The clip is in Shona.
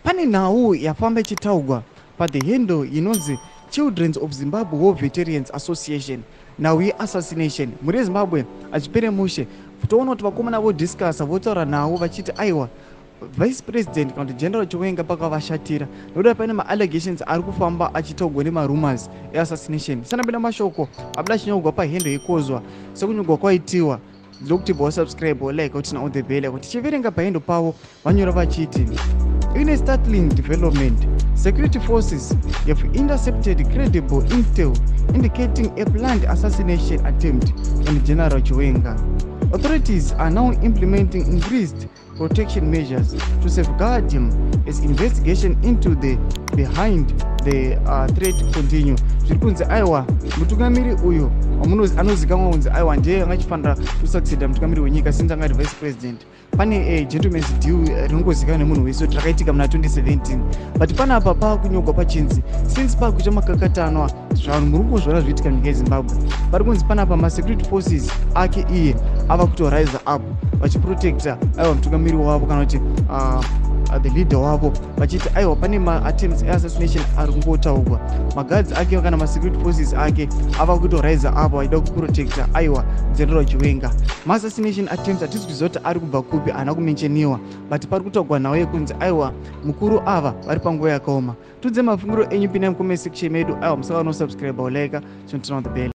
Pane nhau yafamba ichitaugwa pathe handle inonzi Children's of Zimbabwe War Veterans Association, nhau yeassassination. Mhuri yeZimbabwe, achipere mushe, toona kuti vakomana vodiscussa, votaura nhau vachiti aiwa, Vice President kana kuti General Chiwenga pakavashatira nokuda pane maallegations ari kufamba achitaugwa nemarumors eassassination. Sanapinda mashoko abuda achinyorwa pahandle yekozwa sekunyogwa kwaitiwa, ndokuti bva wasubscribe, walike, uturn on the bell kuti tichiverenga pahandle pavo. Vanyora vachiti, "In a startling development, security forces have intercepted credible intel indicating a planned assassination attempt on General Chiwenga. Authorities are now implementing increased protection measures to safeguard him as investigation into the behind the threat continue." Zviri kunzi aiwa, mutungamiri uyu anozikanwa kunzi aiwa ndiye anga achifanira kusucceda mutungamiri wenyika since anga ari vice president. Pane gentleman's deal rinongozikanwa nemunhu wese kuti rakaitika muna 2017, but panapa paakunyogwa pachinzi since paakuita makakatanwa, zvanhu muri kungozviona zviitika munyika yeZimbabwe, pari kunzi panapa masecurity forces ake iye ava kutorise up vachiprotecta aiwa mutungamiri wavo kana kuti the leader wavo, vachiti aiwa, pane maattempts eassassination ari kungotaurwa. Maguards ake kana masecurity forces ake ava kutorise up vachida kuprotecta aiwa General Chiwenga. Maassassination attempts hatisi kuziva kuti ari kubva kupi, haana kumentioniwa, but pari kutaurwa nhau yekunzi aiwa, mukuru ava vari panguva yakaoma. Tudze mafungiro enyu, pinai mucomment section medu. Aiwa, musava nosubscribe, ulike, turn on the bell.